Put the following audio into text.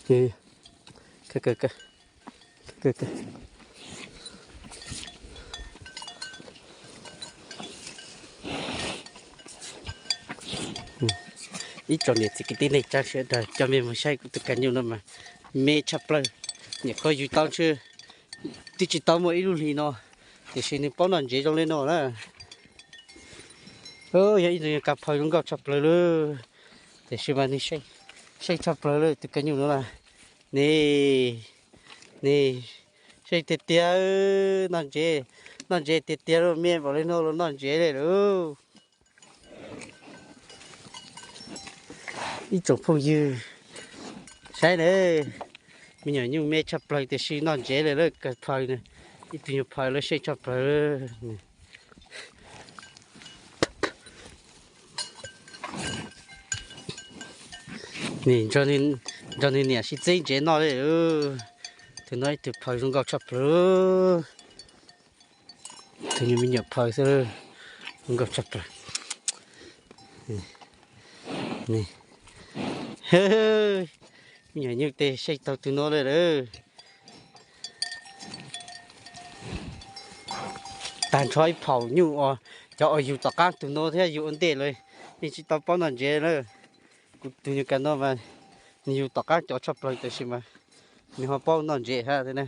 Ib tsoom niam txiv kwv tij neej tsa sawv daws, coj mej mus saib kuv tus kab nyuj no mas me tshaj plaws. Nyuam qhuav yug tau ntshe twb tsis tau muaj ib lub hlis no, tiam sis nws paub noj ntsev zoo li no na. Yog ib tug nyuj kab phaws zoo nkauj tshaj plaws lawm, tiam sis mas nws seej tshaj plaws lawm tus kab nyuj no na. Nis, nis, seej tiag tiag, noj ntsev, noj ntsev tiag tiag lauj, me npaum li no los noj ntsev li lauj. Ib tsoom phooj ywg, saib na, me nyuam nyuj me tshaj plaws tiam sis noj ntsev li lawm, kab phaws na, ib tug nyuj phaws lawm seej tshaj plaws. Nis, nrog nws niam sib txeeb ntsev noj li. Tus no ib tug phaws zoo nkauj tshaj plaws. Tus nyuj me nyuam phaws xwb, zoo nkauj tshaj plaws. Me nyuam nyuj tej seej tau tus no li lawm. Tag nrho ib phaum nyuj, cov uas yug tom qab tus no thiab yug ua ntej lawm, yeej tsis tau paub noj ntsev na. Kuv tus nyuj kab no mas nws yug tom qab cov tshaj plaws tiam sis mas nws ho paub noj ntsev thiab na.